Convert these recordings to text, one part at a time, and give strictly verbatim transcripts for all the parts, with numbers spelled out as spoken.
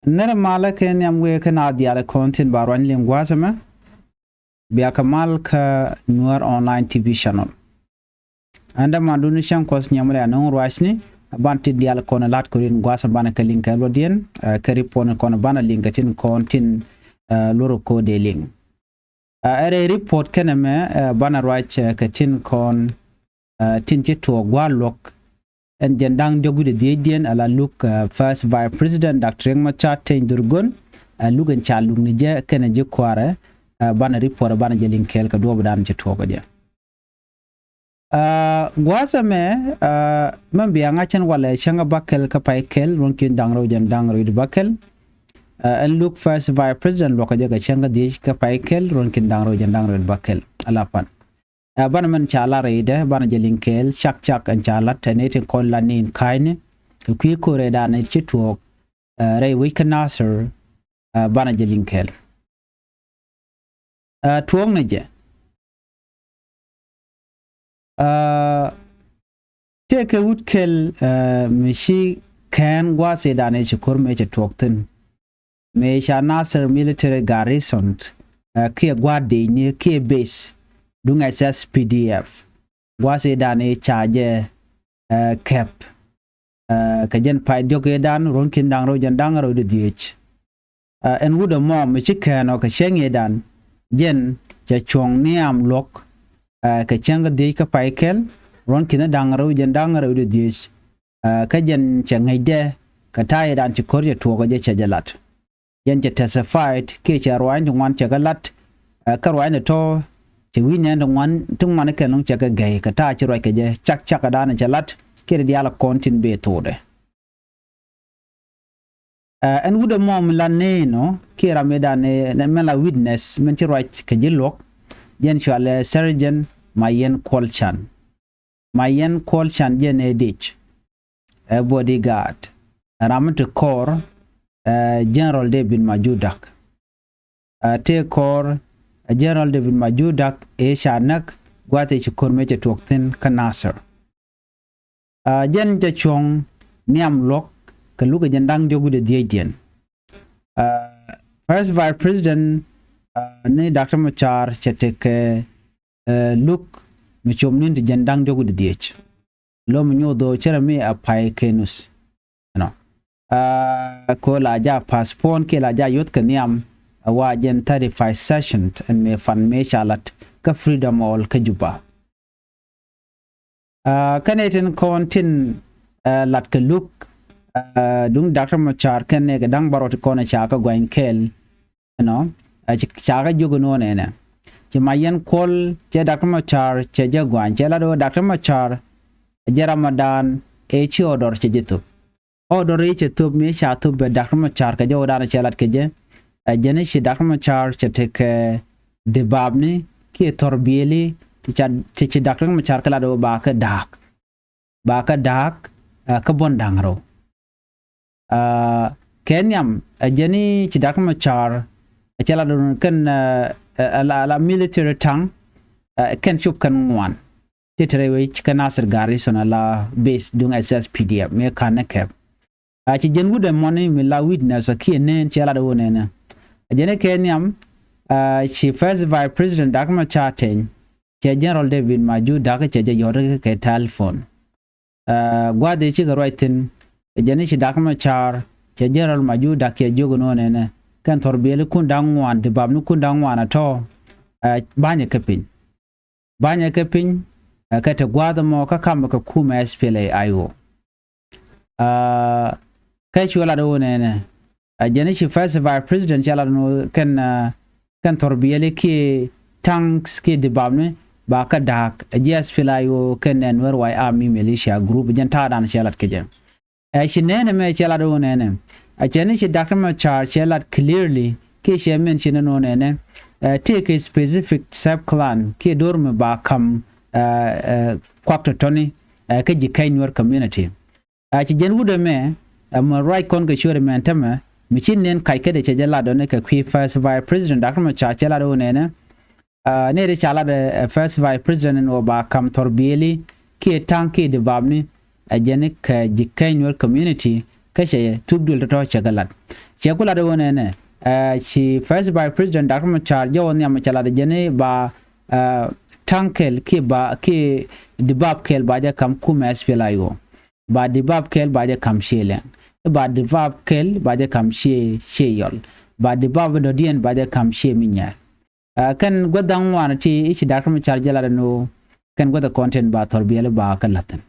Nɛrɛ malä kɛ nhiam wëë kä na diaal kɔn tin ba ruany liŋ gua̱a̱th ɛmɛ. Bia kɛ mal kä Nuer Online T V channel. Ɛn dämandun cäŋ kuɔth nyɛmɛ lɛ anɔŋ ruacni, ban ti diaal kɔn lat kɛ rin gua̱a̱th ɛmɛ banɛ kɛ liŋ kɛ luɔtdiɛn, ɛ, kɛ ripot kɔn banɛ liŋ kɛ tin kɔn tin, ɛ, luɔr kɔ dee liŋ. Ɛ, ɛn rɛy ripot kɛnɛ mɛ, ɛ, banɛ ruac, ɛ, kɛ tin kɔn, ɛ, tin ci tuɔɔk gua̱a̱r luɔk. Ɛn jɛn da̱ŋ diɔ̱k wi̱cdɛ dhiecdiɛn ala luk, ɛ, First Vice President Doctor Riek Machar Teny Dhurgon, ɛ, luk ɛn ca luk ni jɛ kɛnɛ ji̱ kua̱rɛ, ɛ, banɛ ripot banɛ jɛ liŋ kɛɛl kɛ duɔ̱ɔ̱pdan ci tuɔɔk ɛ jɛ. Ɛ, gua̱a̱th ɛmɛ, ɛ, mɛn bia ŋa̱c ɛn walɛ cäŋ kä bäkɛl kä pay kɛl ruɔ̱n ki̱n da̱ŋ rɛw jɛn da̱ŋ rɛw wi̱cdɛ bäkɛl. Ɛ, ɛn luk First Vice President luɔ̱kä jɛ kɛ cäŋ kä dhiec kä pay kɛl ruɔ̱n ki̱n da̱ŋ rɛw jɛn da̱ŋ rɛw wi̱cdɛ bäkɛl. Ala pan. Ɛ, banɛ mɛn ca lat rɛydɛ, banɛ jɛ liŋ kɛɛl, cak cak ɛn ca lat, ɛn ɛ tin kɔn lat ni in ka̱a̱cni. Kɛ kui̱ ko̱rɛ danɛ ci tuɔɔk, ɛ, rɛy wec kä Nasir, ɛ, banɛ jɛ liŋ kɛɛl. Ɛ, tuɔɔk ni jɛ. Ɛ, tëëkɛ wut kɛl, ɛ, mi ci kɛn gua̱a̱th ëëdan ëë ci ko̱r mëë cɛ tuɔɔk thi̱n. Mëë ca Nasir military garrison, ɛ, kiɛ gua̱a̱th dëëcni kiɛ base duŋ S S P D F. Gua̱a̱th ëëdan ëë ca jɛ, ɛ, kɛp, ɛ, kɛ jɛn pay diɔ̱k ëëdan ruɔ̱n ki̱n da̱ŋ rɛw jɛn da̱ŋ rɛw wi̱cdɛ dhiec. Ɛ, ɛn wut ɛmɔ mi ci kɛn ɔ kɛ cäŋ ëëdan, jɛn cɛ cuɔ̱ŋ nhiam luɔ̱k, ɛ, kɛ cäŋ kä dhiec kä pay kɛl ruɔ̱n ki̱n da̱ŋ rɛw jɛn da̱ŋ rɛw wi̱cdɛ dhiec. Ɛ, kä jɛn cɛ ŋäcdɛ kɛ ta̱a̱ ëëdan ci ko̱r cɛ tuɔɔk ɛ jɛ cɛ jɛ lat. Jɛn cɛ testified kiɛ cɛ ruaacni ti ŋuan cɛ kɛ lat, ɛ, kä ruaacni tɔ̱ cɛ wi̱c nɛɛni ti ŋuan, ti ŋuan kɛn lɔ̱ŋ cɛ kɛ gɛy kɛ ta̱a̱ ci ruac kɛ jɛ cak cak ɛ da̱a̱n cɛ lat kiɛ ti diaal ɛ kɔn tin bëë thokdɛ. Ɛ, ɛn wut ɛmɔ mi la nɛɛnɔ kiɛ ram ëëdan ëë mɛn la witness mɛn ci ruac kɛ ji̱ luɔ̱k, jɛn cɔalɛ Sergeant Mayen Kuol Chan. Mayen Kuol Chan jɛn ëë dic, ɛ, bodyguard, ɛ, ram mi te kɔɔr, ɛ, General David Majur Dak. Ɛ, tëë kɔɔr, ɛ, General David Majur Dak ëë ca näk gua̱a̱th ëë ci ko̱r mëë cɛ tuɔɔk thi̱n kä Nasir. Ɛ, jɛn cɛ cuɔ̱ŋ nhiam luɔ̱k kɛ luk ɛ jɛn da̱ŋ diɔ̱k wi̱cdɛ dhiecdiɛn. Ɛ, First Vice President, ɛ, ni Doctor Machar cɛ tekɛ, ɛ, luk mi cop ni̱n ti jɛn da̱ŋ diɔ̱k wi̱cdɛ dhiec. Lom nyoth ɣöö cärɛ mi a pay kɛ nuth. Ɛnɔ. Ɛ, kɛ ɣöö la ja postpone kiɛ la ja yuɔth kɛ nhiam, ɛ, wa jɛn thirty-five session ɛn mëë pan mëë ca lat kä Freedom Hall kä Juba. Ɛ, kɛn ɛ tin kɔn tin, ɛ, lat kɛ luk, ɛ, duŋ Doctor Machar kɛn ɛ kɛ da̱ŋ bärɔw ti kɔn ɛ ca kɛ guany kɛɛl. Ɛnɔ, ɛ, ci, ca kɛ jiök ɛn ɣöö nɛnɛ. Ci Mayen Kuol, cɛ Doctor Machar cɛ jɛ guany, cɛ lat ɣöö Doctor Machar jɛ Ramadan ëë ci order cɛ jɛ thop. Order ëë cɛ thop mi ca thop bɛ Doctor Machar kɛ jɛ ɣöö danɛ cɛ lat kɛ jɛ. Ɛ, jɛn i̱ ci Doctor Machar cɛ tekɛ dibapni kiɛ thɔrbiɛli ti ca, ti ci Doctor Machar kɛ lat ɣöö ba kɛ da̱a̱k. Ba kɛ da̱a̱k, ɛ, kä buɔ̱n da̱ŋ rɛw. Ɛ, kɛ nhiam, ɛ, jɛn i̱ ci Doctor Machar, ɛ, cɛ la do̱n kɛn, ɛ, ɛ, ala, ala military taŋ, ɛ, kɛn cop kɛn ŋuan. Ti te rɛy wec kä Nasir garrison ala base duŋ S S P D F mëë ka̱n ni kɛp. Ɛ, ci jɛn wut ɛmɔni mi la witness ɔ kiɛ neen cɛ lat ɣöö nɛnɛ. Ɛ, jɛn i̱ kɛ nhiam, ɛ, ci First Vice President Doctor Machar Teny, cɛ General David Majur Dak cɛ jɛ yɔt kɛ telephone. Ɛ, gua̱a̱th ëë cikɛ ruac thi̱n, ɛ, jɛn i̱ ci Doctor Machar, cɛ General Majur Dak cɛ jiök ɛn ɣöö nɛnɛ. Kɛn thɔrbiɛlikun da̱ŋ ŋuan, dibapnikun da̱ŋ ŋuan ɛ tɔ̱, ɛ, ba̱nyɛ kɛ piny. Ba̱nyɛ kɛ piny, ɛ, kɛ te gua̱a̱th ɛmɔ kä ka̱mɛ kɛ kumɛ S P L A I O. Ɛ, kɛ cuɛ lat ɣöö nɛnɛ. Ɛ, jɛn i̱ ci First Vice President cɛ lat ɣöö kɛn, ɛ, kɛn thɔrbiɛli kiɛ tanks kiɛ dibapni ba kɛ da̱a̱k. Ɛ, ji̱ S P L A I O kɛn ɛ Nuer White Army militia group jɛn ta̱a̱dan cɛ lat kɛ jɛ. Ɛ, ci nɛnɛ mɛ cɛ lat ɣöö nɛnɛ. Ɛ, cɛ ni ci Doctor Machar cɛ lat clearly kiɛ cɛ mention ɛn ɣöö nɛnɛ. Ɛ, tëëkɛ specific sub clan kiɛ do̱r mi ba ka̱m, ɛ, ɛ, kuak tɔ̱tɔ̱ni, ɛ, kä ji̱ kɛc Nuer community. Ɛ, ci jɛn wut ɛmɛ, ɛ, mi ruac kɔn kɛ cuɛɛr ɛmɛ ɛn tämɛ, mi ci nɛn kac kädɛ cɛ jɛ lat ɔ ni kɛ kui̱ First Vice President Doctor Machar cɛ lat ɣöö nɛnɛ. Ɛ, nɛy ti ca lat ɛ, ɛ, First Vice President ɛn ɣöö ba ka̱m thɔrbiɛli kiɛ ta̱ŋ kiɛ dibapni, ɛ, jɛn i̱ kɛ ji̱ kɛc Nuer community, Kä cɛ thuk duël tɔ̱tɔ̱ cɛ kɛ lat. Cɛ ku lat ɣöö nɛnɛ, ɛ, ci First Vice President Doctor Machar jɛ wä nhiam cɛ lat jɛn i̱ ba, ɛ, ta̱ŋ kɛl kiɛ ba kiɛ dibap kɛl ba jɛ ka̱m kumɛ S P L A I O. Ba dibap kɛl ba jɛ ka̱m ciëë lɛŋ. Ba dibap kɛl ba jɛ ka̱m ciëë, ciëë yɔl. Ba dibap dɔ̱diɛn ba jɛ ka̱m ciëë mi nyɛɛr. Ɛ, kɛn guäth da̱ŋ ŋuan ti i̱ ci Doctor Machar jɛ lat ɛn ɣöö kɛn guäth ɛ content ba thɔr biɛl ba kä la̱thin.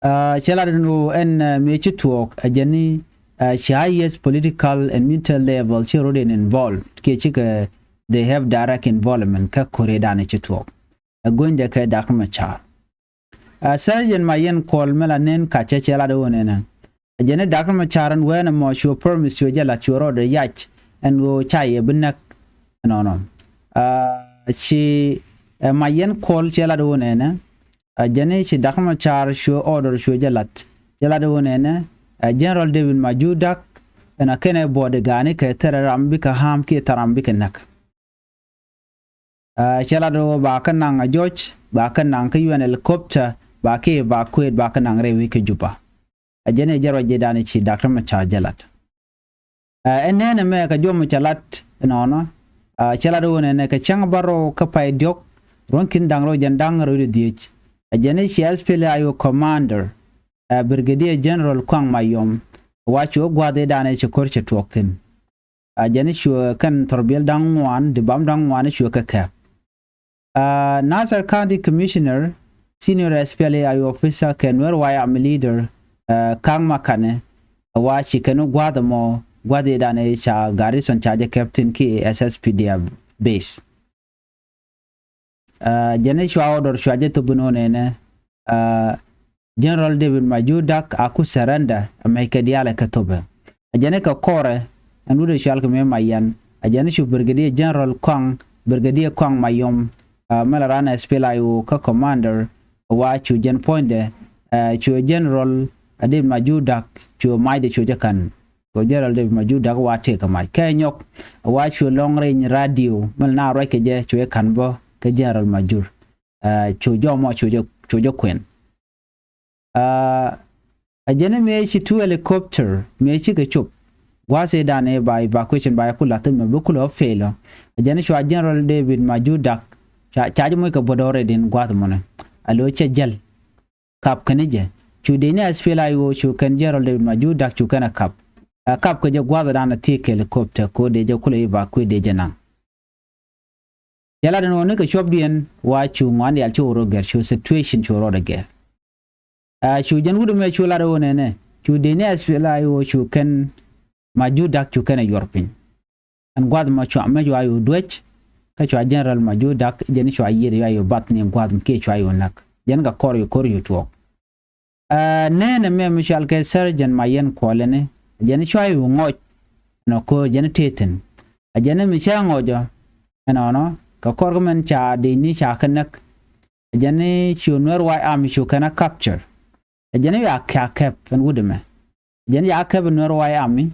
Ɛ, cɛ lat ɛn ɣöö ɛn, ɛ, mëë ci tuɔɔk ɛ jɛn i̱, ɛ, ci highest political and military level ci rot in involved kiɛ cikɛ they have direct involvement kä ko̱rëëdan ci tuɔɔk. Ɛ go̱nydɛ kɛ Doctor Machar. Ɛ, Sergeant Mayen Kuɔl mi la nɛn kacä cɛ lat ɣöö nɛnɛ. Ɛ jɛn i̱ Doctor Machar ɛn wɛɛn ɛmɔ cuɛ promise cuɛ jɛ lat cuɛ rɔɔdɛ yac ɛn ɣöö ca yɛ bi näk ɛnɔnɔ. Ɛ, ci, ɛ, Mayen Kuɔl cɛ lat ɣöö nɛnɛ. Ɛ jɛn i̱ ci Doctor Machar cuɛ order cuɛ jɛ lat cɛ lat ɣöö nɛnɛ. Ɛ General David Majur Dak ɛn a kɛnɛ bodyguard ni kɛ thɛrɛ ram bikɛ harm kiɛ thɛr ram bikɛ näk. Ɛ, cɛ lat ɣöö ba kä naŋ a jɔc, ba kä naŋ kä U N helicopter, ba kä evacuate, ba kä naŋ rɛy wec kä Juba. Ɛ jɛn i̱ jɛ ruac jɛ dan i̱ ci Doctor Machar jɛ lat. Ɛ, ɛn nɛn ɛmɛ kɛ jɔm cɛ lat ɛnɔnɔ. Ɛ, cɛ lat ɣöö nɛnɛ kɛ cäŋ bärɔw kä pay diɔ̱k, ruɔ̱n ki̱n da̱ŋ rɛw jɛn da̱ŋ rɛw di dhiec. Ɛ jɛn i̱ ci S P L A I O commander, ɛ, Brigadier General Kuaŋ Mayom, wa cu gua̱a̱th i̱ dan i̱ ci ko̱r cɛ tuɔɔk thi̱n. Ɛ jɛn i̱ cuɛ kɛn thɔrbiɛl da̱ŋ ŋuan, dibap da̱ŋ ŋuan i̱ cuɛ kɛ kɛp. Ɛ, Nasser County Commissioner, senior S P L A I O officer kɛ Nuer White Army leader, ɛ, Kaŋ Makane, ɛ wa ci kɛn wä gua̱a̱th ɛmɔ, gua̱a̱th i̱ dan i̱ ca garrison ca jɛ kɛp thi̱n ki S S P D F base. Ɛ, jɛn i̱ cua order cua jɛ thop ɛn ɣöö nɛnɛ, ɛ, General David Majur Dak a ku surrender, ɛ mɛc kɛ diaal ɛ kɛ thopɛ. Ɛ jɛn i̱ kɛ kɔrɛ ɛn wut ɛ cual kɛ mëë Mayen. Ɛ jɛn i̱ cu Brigadier General Kuaŋ, Brigadier Kuaŋ Mayom, ɛ, mɛ la ran S P L A I O kä commander, ɛ wa cu jɛn puɔ̱nydɛ, ɛ, cu General, ɛ, David Majur Dak cu macdɛ cu jɛ ka̱n. Kɛ General David Majur Dak wa tëëk kɛ mac kɛ nyɔk, ɛ wa cu lɔŋ rɛy radio mɛ la na ruac kɛ jɛ cu jɛ ka̱n bä kɛ General Majur. Ɛ, cu jɔmɔ cu jɛ, cu jɛ kuɛn. Ɛ, ɛ jɛn i̱ mëë ci two helicopter mëë cikɛ cop. Gua̱a̱th i̱ dan i̱ ba evacuation ba i̱ ku la̱th imɛ bi kulɛ ɣä fail ɔ. Ɛ jɛn i̱ cua General David Majur Dak ca, ca jɛ moc kɛ buɔ̱t already in gua̱a̱th mɔnɛ. A lo̱c cɛ jäl. Kap kɛn jɛ. Cu dee ni S P L A I O cu kɛn General David Majur Dak cu kɛn a kap. Ɛ kap kɛ jɛ gua̱a̱th dan a thiek kɛ helicopter ko dee jɛ kulɛ evacuate dee jɛ naŋ. Cɛ lat ɛn ɣöö ni kɛ cuɔpdiɛn wa cu ŋuan diaal ci wä rɔ gɛr cu situation cu rɔ dɛ gɛr. Ɛ cu jɛn wut ɛmɛ cu lat ɣöö nɛnɛ cu dee ni S P L A I O cu kɛn Majur Dak cu kɛn a yuɔr piny. Ɛn gua̱th mɔ cua mɛ cua yo̱o̱ duec. Kä cua General Majur Dak jɛn cua yiër cua yo̱o̱ bath ni gua̱th mi kiɛ cua yo̱o̱ näk. Jɛn kɛ kɔr yo̱o̱ ko̱r yo̱o̱ tuɔɔk. Ɛ nɛnɛ mɛ mi cual kɛ Sergeant Mayen Kuɔl ɛn jɛn cua yo̱o̱ ŋɔc. Ɛnɔ ko̱r jɛn tëë thi̱n. Ɛ jɛn mi cɛ ŋɔc ɔ ɛnɔnɔ kɛ kɔr kä mɛn ca dee ni ca kɛ näk. Ɛ jɛn cu Nuer White Army cu kɛn a capture. Ɛ jɛn ya ca kɛp ɛn wut ɛmɛ. Jɛn ca kɛp Nuer White Army.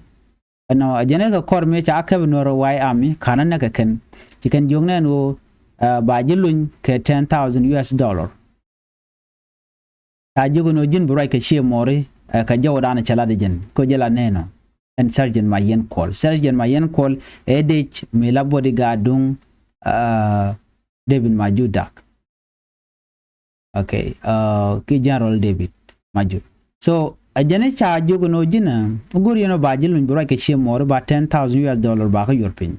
Ɛnɔ jɛn kɛ kɔr mëë ca kɛp Nuer White Army ka̱n a näk kɛ kɛn. Ci kɛn jiök nɛn ɣöö, ɛ, ba ji̱ luny kɛ ten thousand U S dollar. Ca jiök ɛn ɣöö ji̱n bi ruac kɛ cië mɔɔri, ɛ, kɛ jɔwdan cɛ lat jɛn kɛ jɛ la nɛn ɔ. Ɛn Sergeant Mayen Kuɔl. Sergeant Mayen Kuɔl ɛ dec mi la bodyguard duŋ, ɛ, David Majur Dak. Okay, ɛ, ki General David Majur. So ɛ jɛn ca jiök ɛn ɣöö ji̱n ɛ go̱r yɛn ɔ ba ji̱ luny bi ruac kɛ cië mɔɔri ba ten thousand U S dollar ba kä yuɔr piny.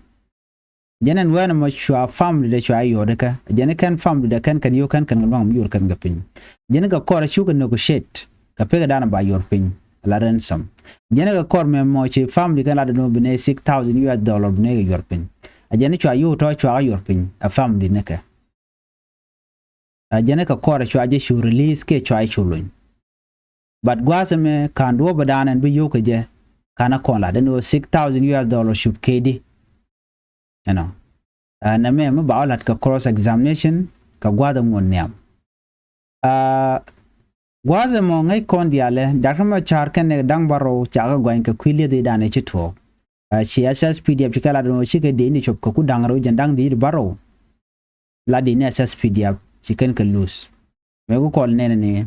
Jɛn ɛn wɛn ɛmɔ cua family dɛ cua yɔɔdikä. Jɛn kɛn family dɛ kɛn kɛn yio̱w kɛn kɛn kɛ luaŋ mi yuɔr kɛn kɛ piny. Jɛn kɛ kɔr cukɛ negotiate kɛ pekɛ danɛ ba yuɔr piny. La ransom. Jɛn kɛ kɔr mɛ mɔ ci family kɛn lat dɛ nɔ bi nɛ six thousand U S dollar bi nɛ kɛ yuɔr piny. A jɛn cua yio̱w tɔ cua kɛ yuɔr piny a family ni kɛ. A jɛn kɛ kɔr cua jɛ cu release kiɛ cua cu luny. But gua̱a̱th ɛmɛ ka̱n duɔ̱ɔ̱p ɛ da̱a̱n ɛn bi yio̱w kɛ jɛ ka̱n a kɔn lat ɛn ɣöö six thousand U S dollar cup kedi. Ɛnɔ. Ɛ nɛmɛ mi ba wä la̱t kɛ cross examination kɛ gua̱a̱th ɛŋuɔ̱n nhiam. Ɛ gua̱a̱th ɛmɔ ŋäc kɔn diaalɛ Doctor Machar kɛnɛ da̱ŋ bärɔw cakɛ gɔany kɛ kui̱ lieth i̱ da̱a̱n ɛ ci tuɔɔk. Ɛ ci S S P D F ci kɛ lat ɛn ɣöö cikɛ dee ni cop kɛ ku da̱ŋ rɛw jɛn da̱ŋ dhiec bärɔw. La di ni S S P D F ci kɛn kɛ lose. Mëë ku kɔl nɛn ni.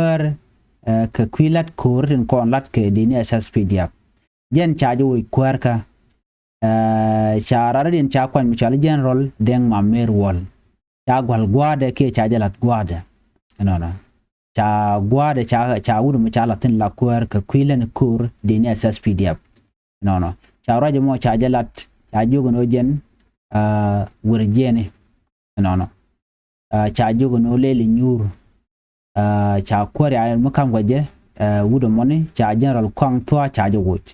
kuäär, eh, kɛ kui̱ la̱t ko̱r tin kɔn la̱t kɛ dini S S P D F. Jɛn ca jɛ woc kuäärkä, eh, ca rɔɔdiɛn ca kuany mi cɔal General Deng Mamer Wol. Ca gua̱l gua̱a̱dɛ kiɛ ca jɛ la̱t gua̱a̱dɛ. Ɛnɔnɔ. Ca gua̱a̱dɛ ca, ca wut mi ca la̱t thi̱n la kuäär kɛ kui̱ lɛn ko̱r dini S S P D F. Ɛnɔnɔ. Ca ruac mɔ ca jɛ la̱t, ca jiök ɛn ɣöö jɛn, ah, wër jiɛni. Ɛnɔnɔ. Ah, ca jiök ɛn ɣöö lɛl inyuur. Ah, ca kuäär ya mi ka̱m kɛ jɛ, ah, wut ɛmɔni, ca General Kuaŋ Thua ca jɛ woc.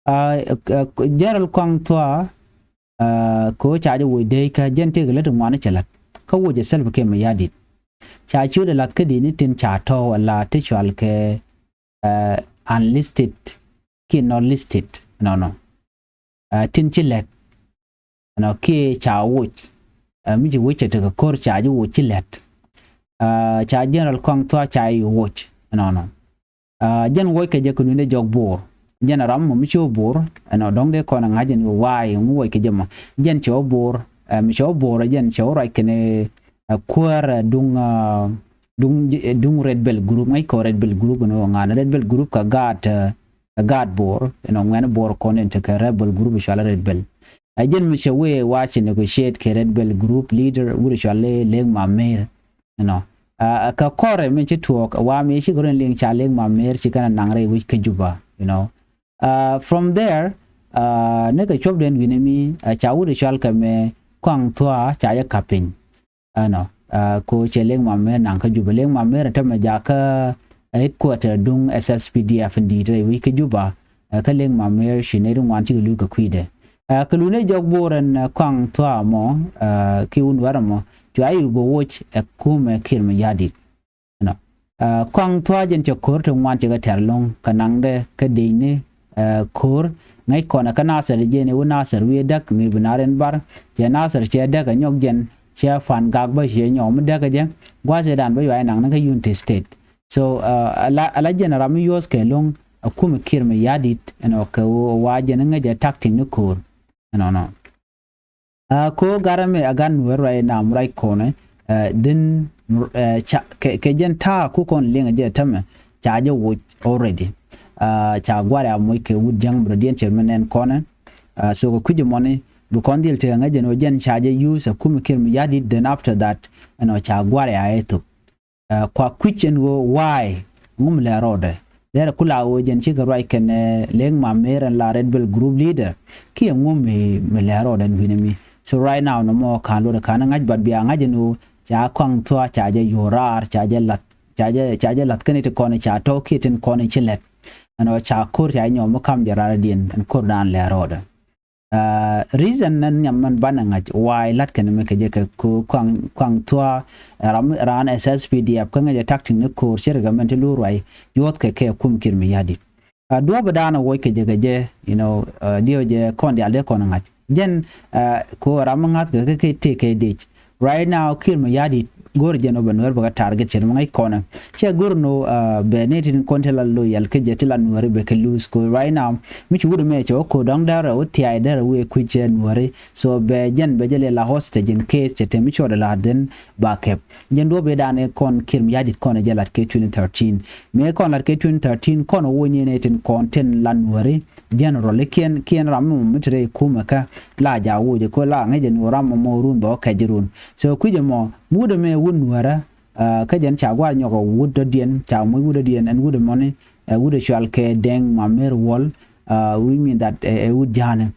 Ah, eh, eh, General Kuaŋ Thua, Aa, kɛ ɣöö ca jɛ woc dee kä jɛn tëëkɛ lät ŋuan cɛ la̱t kä woc ɛ Salva Kiir Mayardit. Ca ciötdɛ la̱th kä di̱t ni tin ca tɔ̱ ala ti cɔal kɛ, aa, unlisted kiɛ not listed nɔnɔ. Aa, tin ci lɛt ɛnɔ kiɛ ca woc, aa, mi ci woc cɛ tekɛ ko̱r ca ji̱ woc ci lɛt. Aa, ca General Kuaŋ Thua̱ ca yi woc ɛnɔnɔ. Aa, jɛn woc kɛ jɛ kɛ luny dee jɔk Bor. Jɛn ram mɔ mi ci wä Bor ɛnɔ dɔ̱ŋ dee kɔn ɛ ŋa̱c ɛn why ŋu woc kɛ jɛ mɔ. Jɛn cɛ wä Bor, aa, mi cɛ wä Bor ɛ jɛn cɛ wä ruac kɛn ɛ, aa, kuäär, aa, duŋ, aa, duŋ, duŋ Red Belt group, ŋäc kɔ Red Belt group ɛn wä ŋa̱n Red Belt group kɛ gaat, aa, gaat Bor, you know, ŋuɛ̈ni Bor kɔn in tekɛ rebel group cɔal Red Belt. Ɛ jɛn mi cɛ wee wa cɛ negotiate kɛ Red Belt group leader wut cɔal Lek Mamer, you know. Aa, kɛ kɔrɛ min ci tuɔɔk wa mi ci kɛ rɔ in liŋ ca Lek Mamer ci kɛn a naŋ rɛy wec kä Juba, you know. Aa, from there, aa, ni kɛ cuɔpdɛn wi̱ni mi, aa, ca wut cɔal kɛ mɛ Kuaŋ Thua̱ ca jɛ ka̱p piny. Ɛnɔ, aa, ko cɛ Lek Mamer naŋ kä Juba. Lek Mamer tämɛ jakä, aa, headquarter duŋ S S P D F in di̱i̱t rɛy wec kä Juba. Aa, kä Lek Mamer ci nɛy ti ŋuan cikɛ luth kɛ kui̱dɛ. Aa, kɛ luny dee jɔk Bor ɛn, aa, Kuaŋ Thua̱ mɔ, aa, kiɛ wun wɛrɛ mɔ. Cua i̱ wä bä woc ɛ kumɛ Kiir Mayardit. Ɛnɔ. Aa, Kuaŋ Thua̱ jɛn cɛ ko̱r ti ŋuan cɛ kɛ tɛr lo̱ŋ kɛ naŋdɛ kɛ dec ni, aa, ko̱r ŋäc kɔnɛ kä Nasir jɛn i̱ wä Nasir wi̱i̱ däk mi bi nar in bar. Cɛ Nasir cɛ däk ɛ nyɔk jɛn cɛ Pan Gak bä cɛ nyɔk mi däk ɛ jɛ. Gua̱cɛ dan bä yuay naŋ ni kä Unity State. So, aa, ala, ala jɛn ram mi yuɔth kɛ lo̱ŋ ɛ kumɛ Kiir Mayardit ɛnɔ kɛ wa jɛn ŋäc ɛ tactic ni ko̱r. Ɛnɔnɔ. Aa, ko garɛ mɛ a gan nuɛr ruac nam ruac kɔnɛ, aa, dhin, aa, ca, kɛ, kɛ jɛn ta̱a̱ ku kɔn liŋ jɛ tämɛ, ca jɛ woc already. Aa, ca guarɛ a moc kɛ wut ja̱ŋ bi rɔ diɛn cɛ mɛ nɛn kɔnɛ. Aa, so kɛ kui̱c mɔni, bi kɔn dhil tekɛ ŋäc jɛn wä jɛn ca jɛ use a kumɛ Kiir Mayardit, then after that, ɛnɔ ca guarɛ a ɛ thop. Aa, kua kui̱c ɛn ɣöö why ŋu mi lɛ rɔɔdɛ. Derɛ kula ɣöö jɛn cikɛ ruac kɛn, aa, Lek Mamer ɛn la Red Belt group leader. Kiɛ ŋu mi, mi lɛ rɔɔdɛ ɛn wi̱nɛ mi. So right now nɔmɔ ka̱n luɔtdɛ ka̱n ŋa̱c, but bia ŋa̱c ɛn ɣöö ca Kuaŋ Thua̱ ca jɛ yuɔr raar, ca jɛ la̱t, ca jɛ, ca jɛ la̱t kɛn ti kɔn ca tɔ̱ kiɛ tin kɔn ci lɛt. Ɛn ɣöö ca ko̱r ca jɛ nyɔm mi ka̱m jɛ raar diɛn ɛn ko̱r dan lɛ rɔɔdɛ. Aa, reason ni nhiam mɛn banɛ ŋa̱c why la̱t kɛn mi kɛ jɛ kɛ ko Kuaŋ, Kuaŋ Thua̱, aa, ram, raan S S P D F kä ŋäc ɛ tactic ni ko̱r cɛ rikɛ mɛn ti luur ruac yuɔth kɛ kɛ kum Kiir Mayardit. Aa, duɔ̱ɔ̱p dan ɛ woc kɛ jɛ kɛ jɛ, you know, aa, diɛ jɛ kɔn diaal dee kɔn ŋa̱c. Jɛn, aa, ko ram mi ŋa̱th kɛ kɛ kɛ tëë kɛ dec. Right now, Kiir Mayardit go̱o̱r jɛn ɔ bɛ Nuɛr bɛ kɛ target cɛ mi ŋäc kɔnɛ. Cɛ go̱o̱r nɔ, aa, bɛ ni tin kɔn ti la loyal kä jɛ ti la Nuɛri bɛ kɛ lose ko right now. Mi ci wut mɛ cɛ wä ko dɔ̱ŋ dɛr wä thiay dɛr wee kui̱ cɛ Nuɛri. So bɛ jɛn bɛ jɛ lɛ la hostage in case cɛ te mi cɔɔdɛ la then ba kɛp. Jɛn duɔ̱p i̱ dan i̱ kɔn Kiir Mayardit kɔn jɛ lat kɛ twenty thirteen. Mi kɔn lat kɛ twenty thirteen kɔn wä nyɛ ni tin kɔn tin la Nuɛri. General ikiɛn kiɛn ram mɔ mi te rɛy kumɛ kä la ja wucɛ ko la ŋäcɛ ni ram mɔ mɔ run bɛ wä kɛc run. So kui̱cɛ mɔ mi wut ɛmɛ wut Nuɛrä, aa, kä jɛn ca gua̱r nyɔk ɛ wut dɔ̱diɛn ca moc wut dɔ̱diɛn ɛn wut ɛmɔni, ɛ wut ɛ cual kɛ Deng Mamer Wol, aa, we mean that ɛ, ɛ wut ja̱a̱nɛ.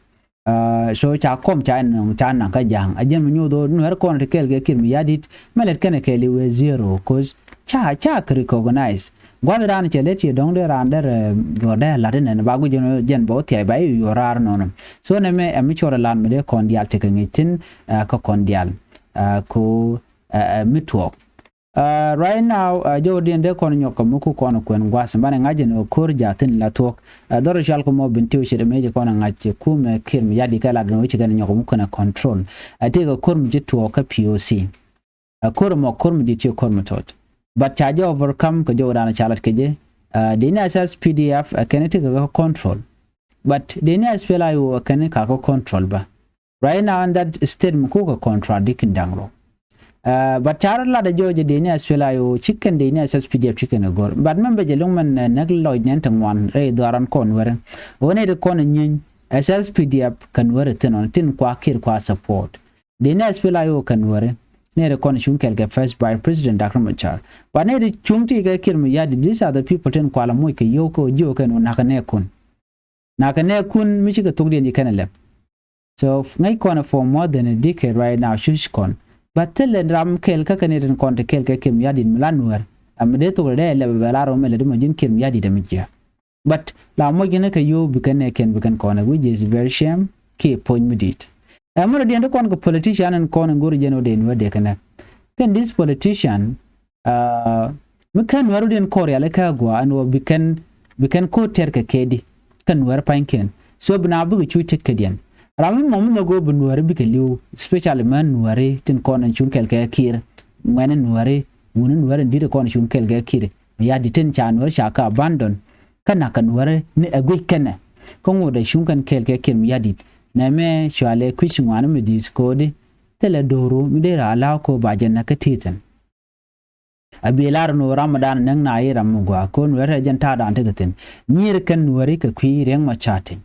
Aa, so ca kɔm ca naŋ ca naŋ kä ja̱a̱ŋ. Ɛ jɛn mi nyoth ɣöö Nuɛrä kɔn ti kɛɛl kɛ Kiir Mayardit mɛ lɛt kɛnɛ kɛɛl i̱ wee zero, 'cause ca, ca kɛ recognize. Gua̱th dan cɛ lɛ tiɛ dɔ̱ŋ dee raan derɛ duɔ̱ɔ̱r dee la̱t inɛn ba guic jɛn bɛ wä thiac ba i̱ yuɔr raar nɔnɔ. So nɛmɛ ɛ mi cɔɔr ɛ la̱t mi dee kɔn diaal tekɛ ŋi̱c thi̱n, ɛ, kä kɔn diaal, ɛ, ko, ɛ, ɛ, mi tuɔɔk. Ɛ, right now, ɛ, jɔwdiɛn dee kɔn nyɔk kɛ mi ku kɔn kuɛn gua̱th banɛ ŋa̱c jɛn ɛ ko̱r ja̱ thi̱n la thuɔ̱k. Ɛ, dhɔr cual kɛ mɔ bin tiw ce̱t ɛ mëë ci kɔn ɛ ŋa̱c ci kumɛ Kiir Mayardit kɛ lat ɛn ɣöö ci kɛn nyɔk kɛ mi kɛn ɛ control. Ɛ, tëëkɛ ko̱r mi ci tuɔɔk kä P O C. Ɛ, ko̱r mɔ ko̱r mi di̱t ci ko̱r mi tɔt. But ca jɛ overcome kɛ jɔwdan ca lat kɛ jɛ. Ɛ, dee ni S S P D F, ɛ, kɛn ti kɛ kɛ control. But dee ni S P L A I O, ɛ, kɛn ka kɛ control bä. Right now in that state mi kukɛ contradict in da̱ŋ rɔ. Ɛ, but ca rɔ lat ɛ jɔwjɛ dee ni S P L A I O ci kɛn dee ni S S P D F ci kɛn ɛ gɔr. But mɛn bɛ jɛ luŋ mɛn, ɛ, näk lɔc nɛn ti ŋuan rɛy dhɔaran kɔn wɛrɛ. Ɣöö nɛy ti kɔn ɛ nyieeny S S P D F kɛn wɛrɛ thin ɔn tin kua Kiir kua support. Dee ni S P L A I O kɛn wɛrɛ. Nɛy ti kɔn cuŋ kɛl kɛ First Vice President Doctor Machar. But nɛy ti cuŋ ti kɛ Kiir Mayardit, these are the people tin kua la moc kɛ yio̱w kɛ jiök kɛn wä nakä nɛɛkun. Nakä nɛɛkun mi cikɛ thokdiɛn ji̱ kɛn ɛ lɛp. So ŋäc kɔn ɛ for more than a decade right now cuc kɔn. But thilɛ ram kɛl kä kɛn nɛy tin kɔn ti kɛl kɛ Kiir Mayardit mi la Nuɛr. Ɛ mi dee thok dee lɛp ɛ bɛ la rɔ mɛ lɛ di mɔ ji̱n Kiir Mayardit ɛ mi jiɛ. But la moc kɛn kɛ yio̱w bi kɛn nɛɛkɛn bi kɛn kɔn ɛ, which is very shame kiɛ puɔ̱ny mi di̱i̱t. Ɛ mɛn rɔ diɛn ti kɔn kɛ politician ɛn kɔn ɛn go̱ri jɛn wä dee nuäär dee kɛ nɛ. Kɛn this politician, mi kɛn nuäär wä diɛn kɔn riali kɛ gua ɛn wä bi kɛn, bi kɛn ko̱r tɛr kɛ kɛ di kɛn nuäär pa̱nykiɛn. So bi na bikɛ cu tet kɛ diɛn. Ram mi mɔm mi nɔ go̱ bi nuäär bikɛ li̱w, especially mɛn nuäär tin kɔn ɛn cuŋ kɛl kɛ Kiir. Ŋuɛn nuäär, wuni nuäär in di̱t kɔn cuŋ kɛl kɛ Kiir. Mayardit tin ca nuäär ca kɛ abandon. Kä nak kɛ nuäär ni ɛ guic kɛnɛ. Kä ŋot ɛ cuŋ kɛn kɛɛl kɛ Kiir Mayardit. Nɛmɛ cualɛ kui̱c ŋuani mi di̱i̱t ko̱di. Thilɛ do̱ru mi dee raa la̱a̱ ko̱ ba jɛ näk kä ti̱i̱thin. A bi lar ni ɣöö ramdan näk na i̱ ram mi gɔaa ko̱ nuäär ɛ jɛn ta̱a̱dan tekɛ thi̱n. Nyier kɛn nuääri kɛ kui̱ Riek Machar tin.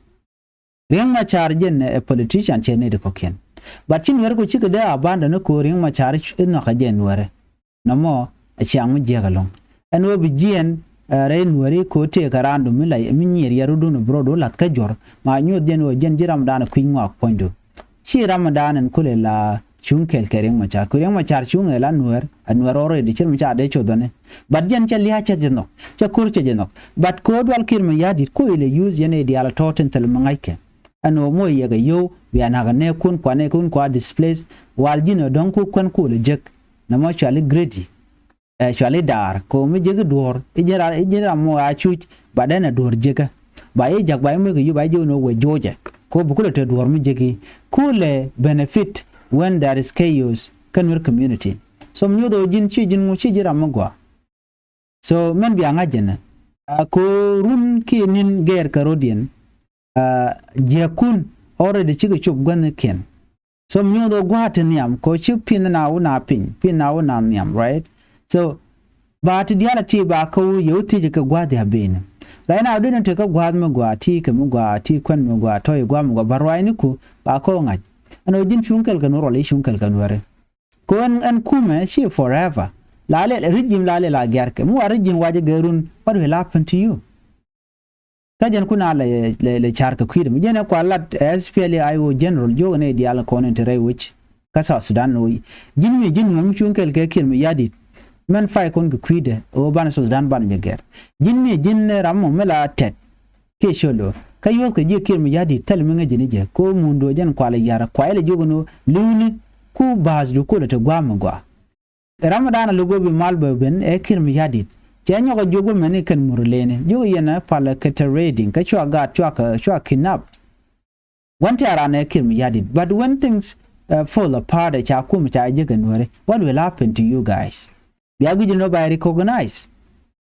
Riek Machar jɛn ɛ politician cɛ nɛy ti kɔ̱kiɛn. But ci nuäär ku cikɛ dee abandon ni ko̱ Riek Machar i̱ nhɔakä jɛ nuäärɛ. Nɔmɔ ɛ ciaŋ mi jiäk ɛlɔ̱ŋ. Ɛn ɣöö bi jiɛɛn rɛy nuääri ko̱ tëëkɛ raandu mi la mi nyier yɛ rutdun ɛ bi rɔɔdu la̱th kä juɔ̱r. Ma nyuɔth jɛn ɣöö jɛn ji̱ ramdan kui̱ny ŋɔak puɔ̱nydu. Ci ramdan ɛn kulɛ la cuŋ kɛɛl kɛ Riek Machar. Ku Riek Machar cuŋ ɛ la nuäär, ɛ nuäär already cir mi ca dee coth ɔni. But jɛn cɛ lia̱a̱ cɛ jɛ nhɔk, cɛ ko̱r cɛ jɛ nhɔk. But ko̱ dual Kiir Mayardit ko̱ ilɛ use yɛn ɛ diaal tɔ̱ tin thil mi ŋa̱ckɛ. Ɛn ɣöö moc yɛ kɛ yio̱w bia na̱k ɛ nɛɛkun kua nɛɛkun kua displace. Wal ji̱n ɛ dɔ̱ŋ ku kuän ku lɛ jek. Nɔmɔ cuali greedy. Ɛ cuali daar ko̱ mi jek i̱ duɔ̱ɔ̱r i̱ ji̱n ram i̱ ji̱n ram mɔ a cuc. Ba dɛn ɛ duɔ̱ɔ̱r jekä. Ba i̱ jak ba i̱ moc kɛ yio̱w ba i̱ ji̱ wä ni wä wec jo̱o̱cɛ. Ko̱ bi kulɛ te duɔ̱ɔ̱r mi jek i̱ kulɛ benefit when there is chaos kä nuäär community. So mi nyuɔth ɣöö ji̱n ci ji̱n ŋu ci ji̱ ram mi gɔaa. So mɛn bia ŋa̱c jɛnɛ. A ko̱ run kiɛ ni̱n gɛɛr kɛ ro̱diɛn. A jiäkun already cikɛ cop gua̱thnikiɛn. So mi nyuɔth ɣöö gua̱a̱th ti nhiam ko̱ ci pi̱n na wä na piny pi̱n na wä na nhiam, right? So ba ti diaal a ti ba kä wä yɛ wä thiec kɛ gua̱a̱th ya ben. Right now dee ni te kä gua̱a̱th mi gɔaa ti kɛ mi gɔaa ti kuän mi gɔaa tɔ̱ i̱ gua̱a̱th mi gɔaa ba ruaacniku ba kä wä ŋa̱c. Ɛn ɣöö ji̱n cuŋ kɛl kɛ nuɔr wala i̱ cuŋ kɛl kɛ nuɔri. Kɛ ɣän ɛn kumɛ ci forever. La lɛ regime la lɛ la gɛ̈rkɛ mi wa regime wacɛ gɛ run, what will happen to you? Kä jɛn kun a lɛ lɛ lɛ car kɛ kui̱dɛ mi jɛn ɛ kua lat ɛ S P L A I O general jiök ni diaal kɔn in te rɛy wec. Kä South Sudan ni wec ji̱n mi ji̱n nuɔ̱ɔ̱r mi cuŋ kɛl kɛ Kiir Mayardit. Mɛn pay kɔn kɛ kui̱dɛ ɣöö banɛ South Sudan banɛ jɛ gɛr. Ji̱n mi ji̱n ram mɔ mi la tɛt. Kiɛ colo kä yuɔth kɛ ji̱ Kiir Mayardit thil mi ŋäc ji̱n jɛ ko mundu jɛn kua lɛ yar kua ilɛ jiök ni li̱wni ku ba̱a̱thdu kulɛ te gua̱a̱m mi gɔaa. Ramadan a lo̱k wä bi mal bä ben ɛ Kiir Mayardit. Cɛ nyɔk a jiök wä mɛni kɛn mur leni jiök yɛn a pal kɛ te raiding kä cua gaat cua kɛ cua kidnap. Wän ti a ran ɛ Kiir Mayardit. But when things uh, fall apart ɛ ca kum ca jek ɛ nuäri, what will happen to you guys? Bia guic ni nɔ ba recognize.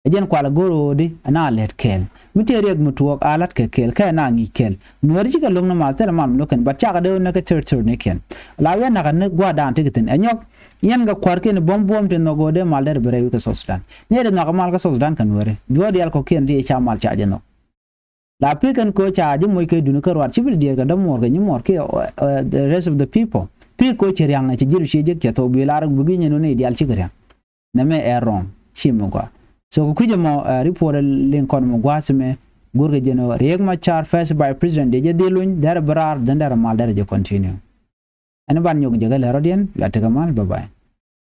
Ɛ jɛn kual a go̱r ɣöödi ɛn a lɛt kɛɛl mi tëë riɛk mi tuɔɔk a la̱t kɛ kɛɛl kä ɛn a ŋi̱i̱c kɛɛl. Nuääri cikɛ lo̱ŋ ni mal thilɛ mal mi lo̱k kɛn, but cakɛ dee ɣöö näkɛ territory ni kɛn. La wi̱i̱ a nakä ni gua̱a̱r da̱a̱n tekɛ thi̱n ɛ nyɔk. Yɛn kɛ kua̱rkiɛn buɔ̱m buɔ̱m ti nhɔk ɣöö dee mal derɛ bi rɛy wi̱i̱ kɛ South Sudan. Ni ɛ dee nhɔakä mal kä South Sudan kɛ nuääri. Juɔ̱ɔ̱r diaal kɔ̱kiɛn ti ɛ ca mal ca jɛ nhɔk. La pek kɛn kɛ ɣöö ca ji̱ moc kɛ duni kä ruaat ci bi diɛɛr kɛ dämuɔɔr kɛ nyimuɔɔr kiɛ the rest of the people. Pek kɛ ɣöö ci ria̱ŋ ci ji̱ ru ci jek cɛ thok bi lar bi gui̱ny ɛn ɣöö ni diaal cikɛ ria̱ŋ. Nɛmɛ ɛ wrong. Ci mi gɔaa. So kɛ kui̱c ɛmɔ ɛ report liŋ kɔn mi gua̱a̱th mɛ. Go̱rkɛ jɛn ɣöö Riek Machar first vice president dee jɛ dhil luny derɛ bi raar dɛn derɛ mal derɛ jɛ continue. Ɛn ban nyɔk jɛ kɛ lɛ rɔ̱diɛn la tekɛ mal, bye bye.